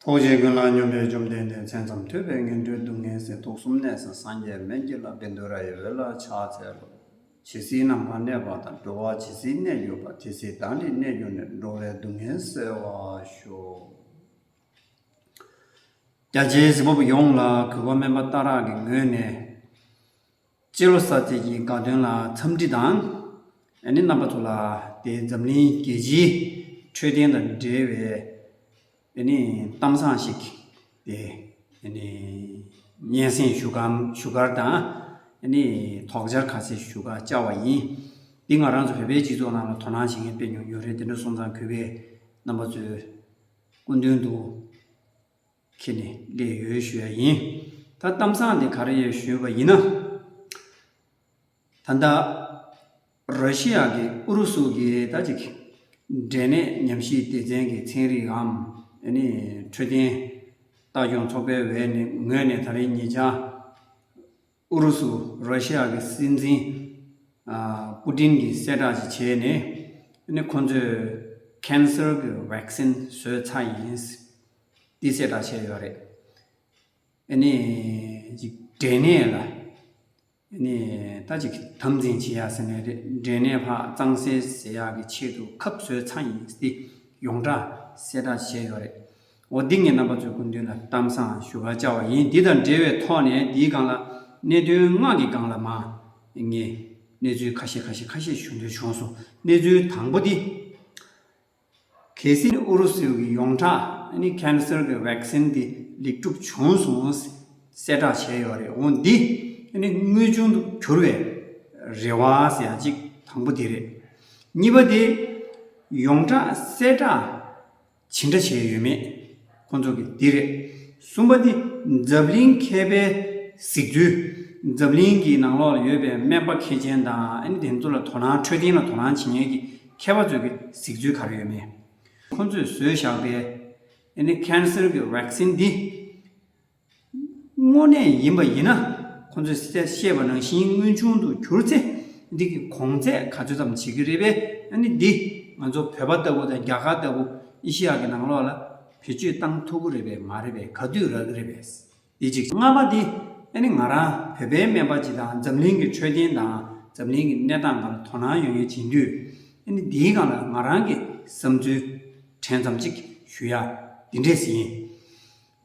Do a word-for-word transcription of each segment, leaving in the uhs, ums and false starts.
ཐུགས་རྗེ་ཀུན་ལ་སྙོམས་པའི་བཅོམ་ལྡན་འདས། མཚན་ཙམ་ཐོས་པས་ངན་འགྲོའི་སྡུག་བསྔལ་སེལ། དུག་གསུམ་ནད་སེལ་སངས་རྒྱས་སྨན་གྱི་བླ། བཻ་ཌཱུརྱ་ཡི་འོད་ལ་ཕྱག་འཚལ་ལོ། ཇི་སྲིད་ནམ་མཁའ་གནས་པ་དང་། འགྲོ་བ་ཇི་སྲིད་གནས་གྱུར་པ། དེ་སྲིད་བདག་ནི་གནས་གྱུར་ནས། འགྲོ་བའི་སྡུག་བསྔལ་སེལ་བར་ཤོག། རྒྱ་ཆེའི་གཟིགས་པ་པོ་ཡོངས་ལ་གུས་པ་སྨན་པ་སྟག་རག་གི་ངོས་ནས། སྤྱི་ལོ་གསར་ཚེས་ཀྱི་དགའ་སྟོན་ལ་འཚམས་འདྲི་དང་། ཨ་ནི་རྣམ་པ་ཚོ་ལ་དེ་འཛམ་གླིང་རྒྱལ་སྤྱིའི་འཕྲོད་བསྟེན་དང་འབྲེལ་བའི་ཨ་ནི་གཏམ་བཟང་ཞིག་དེ་ཨ་ནི་སྙན་སེང་ཞུ་གར་ཞུ་གར་དང་། ཨ་ནི་དོགས་འཆར་ཁ་གསལ་ཞུ་གར་བཅར་བ་ཡིན། འདི་ང་རང་ཚོ་བོད་པའི་སྤྱི་ཚོགས་ནང་ལ་དོ་སྣང་བྱེད་མཁན་དཔེ་ཉུང་ཉུང་རེད། དེ་འདྲ་སོང་ཙང་གུས་པས་རྣམ་པ་ཚོའི་སྐུ་མདུན་དུ་ཁྱེར་ནས་སླེབས་ཡོད་ཞུ་ཡ་ཡིན། ད་གཏམ་བཟང་དེ་ག་རེ་ཡོད་ཞུས་པ་ཡིན་ན། ད་ལྟ་ར་ཤི་ཡ་གི་ཨུ་རུ་སུ་གི་ད་ཅིག་འབྲས་ནད་ཉམས་ཞིབ་སྡེ་ཚན་གྱི་ཚན་རིག་གམ་ཨ་ནི་འཕྲོད་བསྟེན་ལྟ་སྐྱོང་ཚོགས་པའི་འོས་ནས་ངོས་ནས་ད་རིང་ཉེ་ཆར་ཨུ་རུ་སུ་ར་ཤི་ཡ་གི་སྲིད་འཛིན་ཨ་པུ་ཏིན་གྱིས་གསལ་བསྒྲགས་ཅིག་བྱས་ནས། ཨ་ནི་ཁོང་ཚོས་ཁེན་སར་གྱི་ཝེག་སིན་བཟོས་ཚར་ཡིན། འདི་གསལ་བསྒྲགས་བྱས་ཡོད་རེད། ཨ་ནི་ཅིག་འབྲས་ནད་ལ་ཨ་ནི་ད་ཅིག་དམ་འཛིན་བྱེད་ཡ་ཟེར་ནས་རེད། འབྲས་ནད་ཕར་གཙང་སེལ་བྱེད་ཡག་གི་ཆེད་དུ་ཁབ་བཟོས་ཚར་ཡིན། འདི་ཡོངས་གྲགས་གསལ་བསྒྲགས་བྱས་ཡོད་རེད། འོ་འདི་ངས་རྣམ་པ་ཚོའི་སྐུ་མདུན་ལ་གཏམ་བཟང་ཞུ་གར་བཅར་བ་ཡིན། འདི་དང་འབྲེལ་བའི་ཐོག་ནས་འདིའི་སྒང་ལ་གནད་དོན་ལྔ་གི་སྒང་ལ་མར་ངས་གནས་ཚུལ་ཁ་ཤས་ཁ་ཤས་ཁ་ཤས་ཞུ་འདོད་བྱུང་སོང་། གནས་ཚུལ་དང་པོ་འདི། གལ་སྲིད་ཨུ་རུ་སུ་གི་ཡོངས་གྲགས་ཨ་ནི་ཁེན་སར་གི་ཝེག་སིན་འདི་ལེགས་གྲུབ་བྱུང་སོང་གསལ་བསྒྲགས་བྱས་ཡོད་རེད། འོ་འདི་ཨ་ནི་དངོས་བྱུང་དུ་གྱུར་བའི་རེ་བ་ཟེར་ཡ་གཅིག་དང་པོ་འདི་རེད། གཉིས་པ་འདི་ཡོངས་གྲགས་གསལ་བསྒྲགས་ཇི་འདྲ་བྱས་ཡོད་མེད། ཁོང་ཚོ་གི་འདི་རེད། གསུམ་པ་འདི་འཛམ་གླིང་མཁས་པའི་གཟིགས་ཚུལ། འཛམ་གླིང་གི་ནང་ལོགས་ལ་ཡོད་པའི་སྨན་པ་མཁས་ཅན་དང་ཨ་ནི་དེ་ཚོ་ལ་དོ་སྣང་འཕྲོད་བསྟེན་ལ་དོ་སྣང་བྱེད་མཁན་གྱི་མཁས་པ་ཚོ་གི་གཟིགས་ཚུལ་ག་རེ་ཡོད་མེད། ཁོང་ཚོས་བཟོས་བཞག་པའི་ཨ་ནི་ཁེན་སར་གྱི་ཝེག་སིན་འདི་དངོས་གནས་ཡིན་པ་ཡིན་ན། ཁོང་ཚོས་བཤད་པ་ནང་བཞིན་དངོས་བྱུང་དུ་གྱུར་ཚེ། འདི་གི་གོང་ཚད་ག་ཚོད་ཙམ་བྱེད་ཀྱི་རེད་པས། ཨ་ནི་འདི་ང་ཚོ་བོད་པ་ལྟ་བུ་དང་རྒྱ་གར་ལྟ་བུ་ཨེ་ཤི་ཡ་གི་ནང་ལོགས་ལ་བེད་སྤྱོད་བཏང་ཐུབ་ཀྱི་རེད་པས་མ་རེད་པས། ག་དུས་རག་གི་རེད་པས། འདི་གཅིག། ལྔ་པ་འདི་ཨ་ནི་ང་རང་བོད་པའི་སྨན་པ་ཅིག་དང་འཛམ་གླིང་གི་འཕྲོད་བསྟེན་དང་འཛམ་གླིང་གི་གནས་སྟངས་སྒང་ལ་དོ་སྣང་ཡོད་མཁན་ཅིག་ཡིན་དུས། ཨ་ནི་འདིའི་སྒང་ལ་ང་རང་གི་བསམ་ཚུལ་དྲན་ཙམ་ཅིག་ཞུ་ཡ་འདི་འདྲས་ཡིན།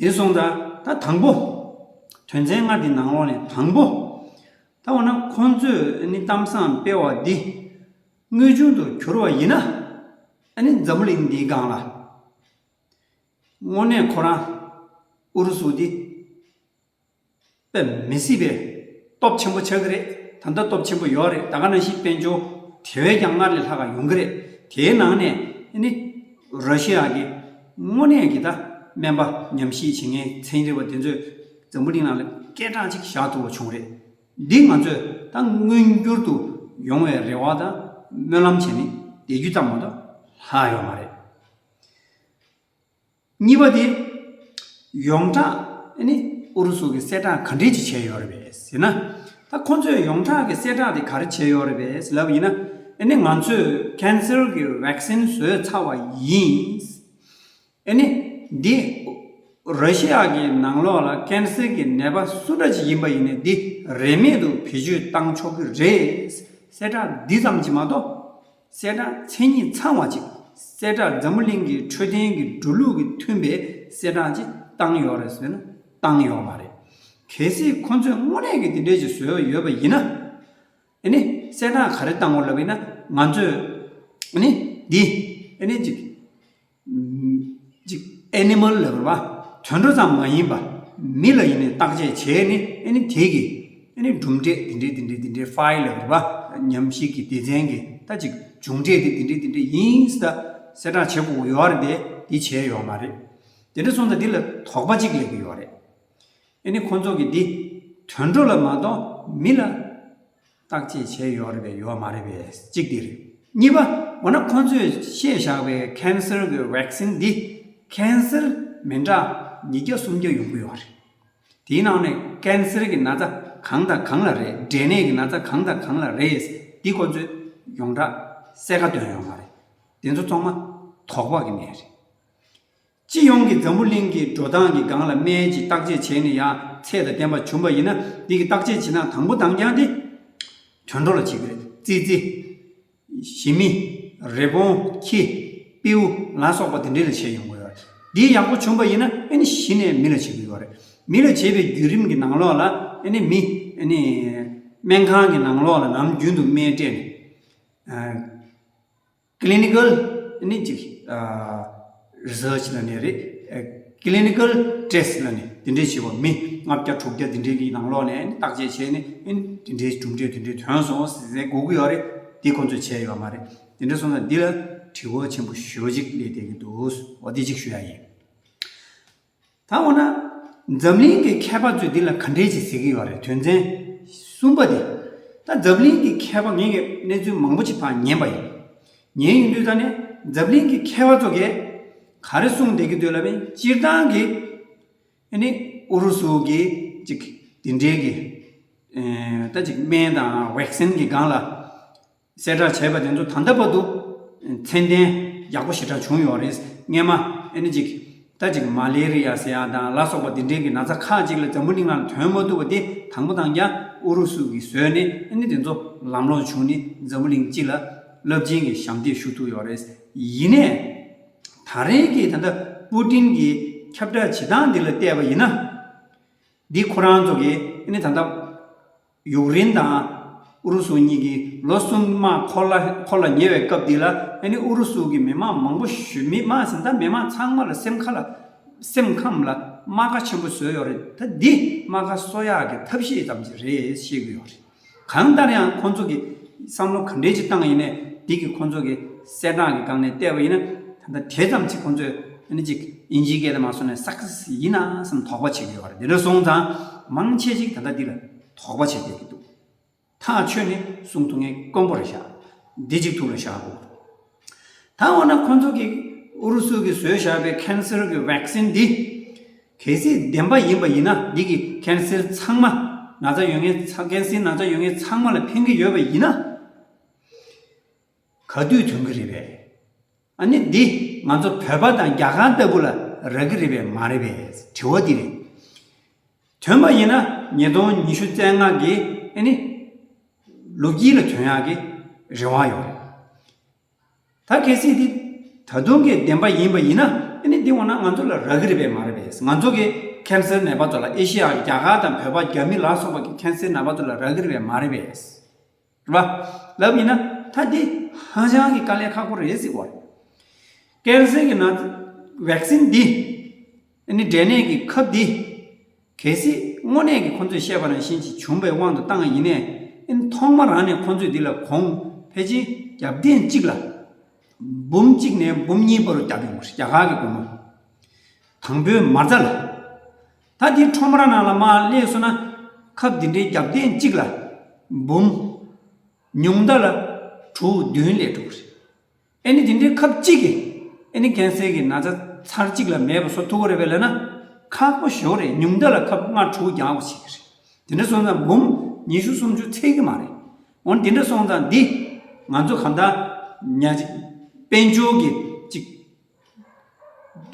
དེ་སོང་ཙང་ད་དང་པོ། དོན་ཚན་ལྔ་འདི་ནང་ལོགས་ནས་དང་པོ། ད་འོ་ན་ཁོང་ཚོས་ཨ་ནི་གཏམ་བཟང་སྤེལ་བ་འདི་དངོས་བྱུང་དུ་གྱུར་བ་ཡིན་ན། ཨ་ནི་འཛམ་བུ་གླིང་འདིའི་སྒང་ལ་དངོས་གནས་ཁོ་རང་ཨུ་རུ་སུ་འདི་དཔེ་མི་སྲིད་པའི་སྟོབས་ཆེན་པོ་ཆགས་ཀྱི་རེད། ད་ལྟ་སྟོབས་ཆེན་པོ་ཡོད་རེད། ད་ག་ནང་བཞིན་དཔལ་འབྱོར་དེ་བས་ཀྱང་སྔར་ལས་ལྷག་ག་ཡོང་གི་རེད། དེའི་ནང་ནས་ཨ་ནི་ར་ཤི་ཡ་གི་དངོས་གནས་ཀྱི་ད་སྨན་པ་ཉམས་ཞིབ་བྱེད་མཁན་ཚན་རིག་པ་དེ་ཚོས་འཛམ་བུ་གླིང་ནང་ལ་སྐད་གྲགས་ཅིག་བཞག་ཐུབ་པ་བྱུང་རེད། འདི་ང་ཚོས་ད་མངོན་འགྱུར་དུ་ཡོང་བའི་རེ་བ་དང་སྨོན་ལམ་བྱས་ནས་བསྡད་རྒྱུ་ཙམ་མ་གཏོགས་ལྷག་ཡོད་མ་རེད། གཉིས་པ་དེ། ཡོངས་གྲགས་ཨ་ནི་ཨུ་རུ་སུ་གིས་གསལ་བསྒྲགས་ག་འདྲས་ཅིག་བྱས་ཡོད་རེད་པས་ཟེར་ན། ད་ཁོ་ཚོས་ཡོངས་གྲགས་ཀྱི་གསལ་བསྒྲགས་དེ་ག་རེ་བྱས་ཡོད་རེད་པས་ལབ་ཡིན་ན། ཨ་ནི་ང་ཚོས་ཁེན་སར་གྱི་ཝེག་སིན་བཟོས་ཚར་བ་ཡིན། ཨ་ནི་འདི་ར་ཤི་ཡ་གི་ནང་ལོགས་ལ་ཁེན་སར་གྱི་ནད་པ་སུ་འདྲ་ཅིག་ཡིན་པ་ཡིན་ནའི་འདི་རིན་མེད་དུ་བེད་སྤྱོད་བཏང་ཆོག་གི་རེད། གསལ་བསྒྲགས་འདི་ཙམ་གྱིས་མ་གཏོགས། གསལ་བསྒྲགས་མཚན་ཉིད་ཚང་བ་ཅིག། གསལ་བསྒྲགས་འཛམ་བུ་གླིང་གི་འཕྲོད་བསྟེན་གྱི་འགྲོ་ལུགས་ཀྱི་མཐུན་པའི་གསལ་བསྒྲགས་ཅིག་བཏང་ཡོད་རེད་ཟེར་ན་བཏང་ཡོད་མ་རེད། གལ་སྲིད་ཁོ་ཚོས་དངོས་གནས་ཀྱི་དེ་འདྲས་ཅིག་བཟོས་ཡོད་པ་ཡིན་ན། ཨ་ནི་གསལ་བསྒྲགས་ག་རེ་བཏང་དགོས་ལབ་ཡིན་ན། ང་ཚོས་ཨ་ནི་འདི་ཨ་ནི་ཅིག་ཅིག་ཨེ་ནི་མལ་ལབ་རེད་པ། དུད་འགྲོ་ཙམ་མ་ཡིན་པ་མི་ལ་ཡིན་ནའི་བརྟག་དཔྱད་བྱས་ནས། ཨ་ནི་དེ་གི་ཨ་ནི་གྲུབ་འབྲས་དེ་འདྲས་དེ་འདྲས་དེ་འདྲས་ཕའིལ་ལབ་རེད་པ། ཉམས་ཞིབ་ཀྱི་སྡེ་ཚན་གྱི་ད་ཅིག་མཇུག་འབྲས་དེ་དེ་འདྲས་དེ་འདྲས་ཡིན་ཟེར་ད་གསལ་བསྒྲགས་བྱེད་དགོས་ཡོད་རེད་དེ། དེ་བྱས་ཡོད་མ་རེད། དེ་འདྲ་སོང་ཙང་འདི་ལ་དོགས་པ་གཅིག་སླེབས་ཀྱི་ཡོད་རེད། ཨ་ནི་ཁོང་ཚོ་གིས་འདི་དུད་འགྲོ་ལ་མ་གཏོགས་མི་ལ་བརྟག་དཔྱད་བྱས་ཡོད་རེད་པས་ཡོད་མ་རེད་པས་གཅིག་འདི་རེད། གཉིས་པ། འོ་ན་ཁོང་ཚོས་བཤད་བཞག་པའི་ཁེན་སར་གྱི་ཝེག་སིན་འདི་ཁེན་སར་མི་འདྲ་ཉིས་བརྒྱ་སུམ་བརྒྱ་ཡོང་གི་ཡོད་རེད། དེའི་ནང་ནས་ཁེན་སར་གྱི་ན་ཚ་གང་དང་གང་ལ་རེད། འབྲས་ནད་ཀྱི་ན་ཚ་གང་དང་གང་ལ་རེད། འདི་ཁོང་ཚོས་ཡོངས་གྲགས་གསལ་ཁ་བཏོན་ཡོད་མ་རེད། དེ་ཚོ་ཚང་མ་དོགས་པ་གི་གནས་རེད། སྤྱི་ཡོངས་ཀྱི་འཛམ་བུ་གླིང་གི་འགྲོ་སྟངས་ཀྱི་སྒང་ལ་སྨན་གྱི་བརྟག་དཔྱད་བྱས་ནས་ཡང་ཚད་དང་ལྡན་པ་བྱུང་པ་ཡིན་ན། འདི་གི་བརྟག་དཔྱད་བྱེད་སྟངས་དང་པོ་དང་རྐྱང་དེ་དུད་འགྲོ་ལ་བྱེད་ཀྱི་རེད། ཙི་ཙི། ཞི་མི། རི་བོང་། ཁྱི། སྤྲེའུ་ལ་སོགས་པ་དེ་འདྲ་ལ་བྱས་ཡོང་གི་ཡོད་རེད། འདི་ཡག་པོ་བྱུང་པ་ཡིན་ན་ཨ་ནི་གཞི་ནས་མི་ལ་བྱེད་ཀྱི་ཡོད་རེད། མི་ལ་བྱེད་པའི་བརྒྱུད་རིམ་གྱི་ནང་ལོགས་ལ་ཨ་ནི་མི་ཨ་ནི་སྨན་ཁང་གི་ནང་ལོགས་ལ་ནམ་རྒྱུན་དུ་སྨན་སྤྲད་ནས། ཨ། clinical ཨ་ནི་ཅིག་ཨ། research ལབ་ནས་རེད། ཨ། clinical test ལབ་ནས་དེ་འདྲས་བྱས་པ། མི་ལྔ་བརྒྱ་དྲུག་བརྒྱ་དེ་འདྲས་ཀྱི་ནང་ལོགས་ནས་བརྟག་དཔྱད་བྱས་ནས་ཨ་ནི་དེ་འདྲས་གྲུབ་འབྲས་དེ་འདྲས་ཐོན་སོང་ཟེར་ཟེར་གོ་གི་ཡོད་རེད། དེ་ཁོང་ཚོས་བྱས་ཡོད་མ་རེད། དེ་འདྲས་སོང་ཙང་འདི་ལ་དྲི་བ་ཆེན་པོ་ཞེ་པོ་ཅིག་སླེབས་བསྡད་ཀྱི་འདུག་འོ་དེ་ཅིག་ཞུ་ཡ་ཡིན། ད་འོ་ན། འཛམ་གླིང་གི་མཁས་པ་ཚོས་འདི་ལ་ག་འདྲས་ཅིག་ཟེར་གྱི་ཡོད་རེད། དོན་ཚན་གསུམ་པ་དེ། ད་འཛམ་གླིང་གི་མཁས་པ། ངས་ཀྱི་གནས་ཚུལ་མང་པོ་ཅིག་ཕར་ཉན་པ་ཡིན། ཉན་ཡོང་དུས་ད་ནས་འཛམ་གླིང་གི་མཁས་པ་ཚོ་གས་ག་རེ་གསུངས་བསྡད་ཀྱི་འདུག་ལབ་པ་ཡིན། སྤྱིར་བཏང་གི་ཨ་ནི་ཨུ་རུ་སུ་གི་ཅིག་དེ་འདྲའི་གི་ཨེ། ད་ཅིག་སྨན་དང་vaccine གི་སྒང་ལ། གསལ་བསྒྲགས་བྱས་པ་དེ་ཚོ་ད་ལྟ་བར་དུ་ཚད་ལྡན་ཡག་པོ་ཞེ་དྲག་བྱུང་ཡོད་རེད། སྔས་མ་ཨ་ནི་ཅིག་ད་ཅིག་མ་ལེ་རི་ཡ་ཟེར་ཡ་དང་ལ་སོགས་པ་དེ་འདྲའི་གི་ན་ཚ་ཁག་ཅིག་ལ་འཛམ་བུ་གླིང་ནང་ཐོན་མ་ཐུབ་པ་དེ་དང་པོ་དང་རྐྱང་ཨུ་རུ་སུ་གིས་བཟོས་ནས་ཨ་ནི་དེ་ཚོ་ལམ་ལྷོང་བྱུང་ནས་འཛམ་བུ་གླིང་སྤྱི་ལ་རླབས་ཆེན་གྱི་ཞབས་འདེགས་ཞུ་ཐུབ་ཡོད་རེད། ཡིན་ནའི་ད་རེས་ཀྱི་ད་ལྟ་པུ་ཏིན་གྱི་ཁྱབ་བསྒྲགས་བྱེད་སྟངས་འདི་ལ་བལྟས་པ་ཡིན་ན། འདི་ཁོ་རང་ཚོ་གིས་ཨ་ནི་ད་ལྟ་ཡུཀ་རེན་དང་ཨུ་རུ་སུ་གཉིས་ཀྱིས་ལོ་གསུམ་དམག་འཁོར་ལ་འཁོར་ལ་ཉེ་བའི་སྐབས་འདི་ལ་ཨ་ནི་ཨུ་རུ་སུ་གི་མི་མང་མང་པོ་ཞིག་མི་མང་ཟེར་ད་མི་མང་ཚང་མ་ལ་སེམས་ཁ་ལ་སེམས་ཁམས་ལ་རྨ་ཁ་ཆེན་པོ་བཟོས་ཡོད་རེད། ད་འདི་རྨ་ཁ་གསོ་ཡག་གི་ཐབས་ཤེས་ཙམ་ཅིག་རེད་བཤད་ཀྱི་ཡོད་རེད། གང་ལྟར་ཡང་ཁོང་ཚོ་གི་བསམ་བློ་ག་འདྲས་ཅིག་བཏང་ཡིན་ནའི་འདི་གི་ཁོང་ཚོ་གི་གསལ་བསྒྲགས་ཀྱི་སྒང་ནས་བལྟས་པ་ཡིན་ན་ད་ལྟ་དེ་ཙམ་ཅིག་ཁོང་ཚོས་ཨ་ནི་ཅིག་དབྱིན་ཇིའི་སྐད་དུ་མ་སོང་ནས་success ཡིན་ན་བསམ་དོགས་པ་བྱེད་ཀྱི་ཡོད་རེད། དེ་འདྲ་སོང་ཙང་མང་ཆེ་ཅིག་ད་ལྟ་འདི་ལ་དོགས་པ་བྱེད་བསྡད་ཀྱི་འདུག་ཐག་ཆོད་ནས་གསུང་ཐུབ་མཁན་དཀོན་པོ་རེད་ཤག་འདི་གཅིག་ཐུགས་ལ་བཞག་དགོས། ད་འོ་ན་ཁོང་ཚོ་གིས་ཨུ་རུ་སུ་གིས་བཟོས་བཞག་པའི་cancer གི་vaccine འདི་གལ་སྲིད་བདེན་པ་ཡིན་པ་ཡིན་ན། འདི་གི་cancer ཚང་མ་ན་ཚ་ཡོད་མཁན་ཚ་cancer ན་ཚ་ཡོད་མཁན་ཚང་མ་ལ་ཕན་གྱི་ཡོད་པ་ཡིན་ན། ག་དུས་ཐོན་གྱི་རེད་པས། ཨ་ནི་འདི་ང་ཚོ་བོད་པ་དང་རྒྱ་གར་ལྟ་བུ་ལ་རག་གི་རེད་པས་མ་རེད་པས། དྲི་བ་འདི་རེད། ཐོན་པ་ཡིན་ན་ཉིས་སྟོང་ཉི་ཤུ་རྩ་ལྔ་གི་ཨ་ནི་ལོ་དཀྱིལ་ལ་ཐོན་ཡག་གི་རེ་བ་ཡོད་རེད། ད་གལ་སྲིད་འདི་ད་དུང་གི་བདེན་པ་ཡིན་པ་ཡིན་ན་ཨ་ནི་འདི་འོ་ན་ང་ཚོ་ལ་རག་གི་རེད་པས་མ་རེད་པས། ང་ཚོ་གི་cancer ནད་པ་ཚོ་ལ་ཨེ་ཤི་ཡ་རྒྱ་གར་དང་བོད་པ་རྒྱ་མི་ལ་སོགས་པ་གི་cancer ནད་པ་ཚོ་ལ་རག་གི་རེད་པས་མ་རེད་པས། རེད་པ། ལབ་ཡིན་ན་ད་འདི་ཧ་ཅང་གི་དཀའ་ལས་ཁག་པོ་རེད་ཟེར་བ་རེད། cancer གི་ནང་vaccine འདི་ཨ་ནི་འབྲས་ནད་ཀྱི་ཁབ་འདི་གལ་སྲིད་དངོས་གནས་ཀྱི་ཁོང་ཚོས་བཤད་པ་ནང་བཞིན་ཅིག་བྱུང་པའི་དབང་དུ་བཏང་ཡིན་ནའི་ཨ་ནི་ཐོག་མ་རང་ནས་ཁོང་ཚོས་འདི་ལ་གོང་ཕལ་ཆེར་རྒྱབ་རྟེན་གཅིག་ལ་འབུམ་གཅིག་ནས་འབུམ་གཉིས་བར་དུ་བརྒྱབ་ཡོང་བ་རེད། རྒྱ་གར་གྱི་སྒོར་མོ། དང་པོའི་མ་རྩ་ལ། ད་འདི་ཁྲོམ་ར་ནང་ལ་མར་སླེབས་སོང་ན་ཁབ་འདི་འདྲའི་རྒྱབ་རྟེན་གཅིག་ལ་འབུམ། ཉུང་མཐའ་ལ་དྲུག་བདུན་སླེབས་འགྲོ་གི་རེད། ཨ་ནི་འདི་འདྲའི་ཁབ་གཅིག་གིས་ཨ་ནི་cancer གི་ན་ཚ་ཚར་གཅིག་ལ་མེད་པ་བཟོ་ཐུབ་ཀྱི་རེད་པས་ལབ་ན་ཁག་པོ་ཞེ་པོ་རེད། ཉུང་མཐའ་ལ་ཁབ་ལྔ་དྲུག་རྒྱག་དགོས་བྱེད་ཀྱི་རེད། དེ་འདྲ་སོང་ཙང་འབུམ་ཉི་ཤུ་སུམ་ཅུ་ཚད་ཀྱི་མ་རེད། འོན་དེ་འདྲ་སོང་ཙང་འདི་ང་ཚོ་གང་ལྟར་ཉ་ཅིག་དཔལ་འབྱོར་གྱི་ཅིག་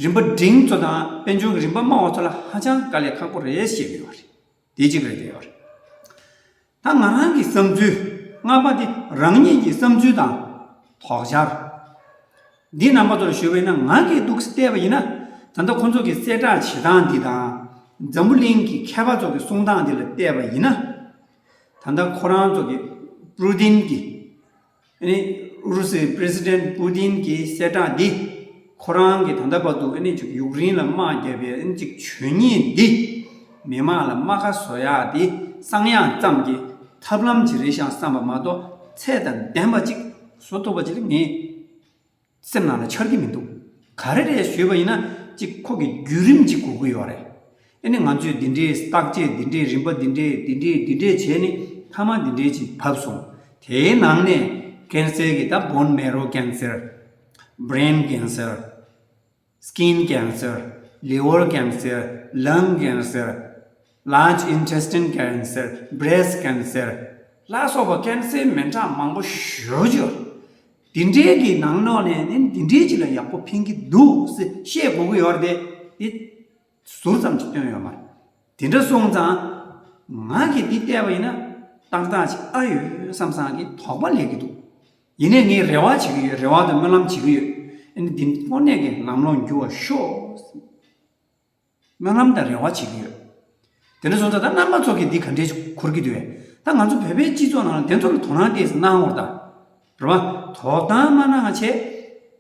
རིན་པ་འབྲིང་ཚོ་དང་དཔལ་འབྱོར་གྱི་རིན་པ་དམའ་བ་ཚོ་ལ་ཧ་ཅང་དཀའ་ལས་ཁག་པོ་རེད་བཤད་ཀྱི་ཡོད་རེད། དེ་གཅིག་རེད། དེ་ཡོད་རེད། ད་ང་རང་གི་བསམ་ཚུལ། ལྔ་པ་དེ་རང་ཉིད་ཀྱི་བསམ་ཚུལ་དང་དོགས་འཆར། འདི་རྣམ་པ་ཚོར་ཞུས་པ་ཡིན་ན་ང་གིས་འདུག་བལྟས་པ་ཡིན་ན་ད་ལྟ་ཁོང་ཚོ་གི་གསལ་བསྒྲགས་བྱེད་སྟངས་འདི་དང་འཛམ་བུ་གླིང་གི་མཁས་པ་ཚོ་གི་གསུང་སྟངས་འདི་ལ་བལྟས་པ་ཡིན་ན། ད་ལྟ་ཁོ་རང་ཚོ་གི་པུ་ཏིན་གྱི་ཨ་ནི་ཨུ་རུ་སུའི་པི་རེ་སི་ཌེན་ཊི་པུ་ཏིན་གྱི་གསལ་བསྒྲགས་འདི་ཁོ་རང་གིས་ད་ལྟ་བར་དུ་ཨ་ནི་ཅིག་ཡུཀ་རེན་ལ་དམག་བརྒྱབ་པའི་ཨ་ནི་ཅིག་ཇུས་ཉེས་འདི་མི་མང་ལ་རྨ་ཁ་བཟོ་ཡག་འདི་གསང་ཡག་ཙམ་གྱི་ཐབས་ལམ་ཅིག་རེད་ཤག་བསམ་པ་མ་གཏོགས་ཚད་དང་ལྡན་པ་ཅིག་བཟོ་ཐུབ་པ་ཅིག་ངས་སེམས་ནང་ལ་འཆར་གྱི་མི་འདུག་ག་རེ་རེད་ཞུས་པ་ཡིན་ན་ཅིག་ཁོ་གི་བརྒྱུད་རིམ་ཅིག་དགོས་ཀྱི་ཡོད་རེད། ཨ་ནི་ང་ཚོས་འདི་འདྲའི་བརྟག་དཔྱད་འདི་འདྲའི་རིམ་པ་འདི་འདྲའི་འདི་འདྲའི་འདི་འདྲའི་བྱས་ནས་མཐའ་མ་འདི་འདྲའི་ཅིག་བབས་སོང་། དེའི་ནང་ནས་cancer གྱི་ད་bone marrow cancer, brain cancer, skin cancer, liver cancer, lung cancer, large intestine cancer, breast cancer ལ་སོགས་པ་cancer མི་གྲངས་མང་པོ་ཞེ་པོ་ཅིག་ཡོད། འདི་འདྲའི་གི་ནང་ལོགས་ནས་ནི་འདི་འདྲའི་ཅིག་ལ་ཡག་པོ་ཕན་གྱི་འདུག་ཟེར་བཤད་དགོས་ཀྱི་ཡོད་རེད་དེ། འདི་ཟུར་ཙམ་ཅིག་སྟོན་ཡོད་མ་རེད། དེ་འདྲ་སོང་ཙང་། ང་གིས་འདི་བལྟས་པ་ཡིན་ན་ཏག་ཏག་ཅིག་ཨ་ཡོད་བསམ་བསམ་གྱི་དོགས་པ་སླེབས་ཀྱི་འདུག་ཡིན་ནའི་ངས་རེ་བ་བྱེད་ཀྱི་ཡོད། རེ་བ་དང་སྨོན་ལམ་བྱེད་ཀྱི་ཡོད། ཨ་ནི་འདི་དངོས་གནས་ཀྱི་ལམ་ལྷོང་འགྱུར་བ་ཤོག་སྨོན་ལམ་དང་རེ་བ་བྱེད་ཀྱི་ཡོད། དེ་འདྲ་སོང་ཙང་ད་རྣམ་པ་ཚོ་གིས་འདི་ག་འདྲས་འཁུར་གྱི་འདུག་བས། ད་ང་ཚོ་བོད་པའི་སྤྱི་ཚོགས་ནང་ལ་དེ་ཚོ་ལ་དོ་སྣང་ཏོག་ཙམ་གནང་དགོས་རེད་ད། རེད་པ། དོ་སྣང་མ་གནང་བྱས།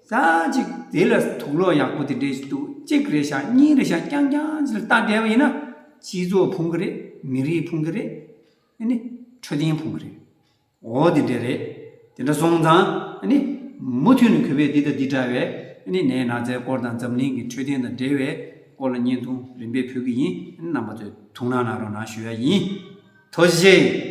ས་གཅིག་དེ་ལ་དུག་ལོག་ཡག་པོ་དེ་འདྲས་ཞིག་འདུག་གཅིག་རེད་ཤག་གཉིས་རེད་ཤག་རྐྱང་རྐྱང་ཅིག་ལ་ལྟ་བསྡད་པ་ཡིན་ན། སྤྱི་ཚོགས་ཕུང་གི་རེད། མི་རིགས་ཕུང་གི་རེད། ཨ་ནི་འཕྲོད་བསྟེན་ཕུང་གི་རེད། འོ་དེ་འདྲ་རེད། དེ་འདྲ་སོང་ཙང་ཨ་ནི་མུ་མཐུད་ནས་གུས་པས་འདི་དང་འདི་འདྲ་བའི་ཨ་ནི་ནད་ན་ཚའི་སྐོར་དང་འཛམ་གླིང་གི་འཕྲོད་བསྟེན་དང་འབྲེལ་བའི་སྐོར་ལ་བརྙན་ཐུང་རིམ་པས་ཕུལ་གྱི་ཡིན། ཨ་ནི་རྣམ་པ་ཚོས་ཐུགས་སྣང་གནང་རོགས་གནང་ཞུ་ཡ་ཡིན། ཐུགས་རྗེ་ཆེ།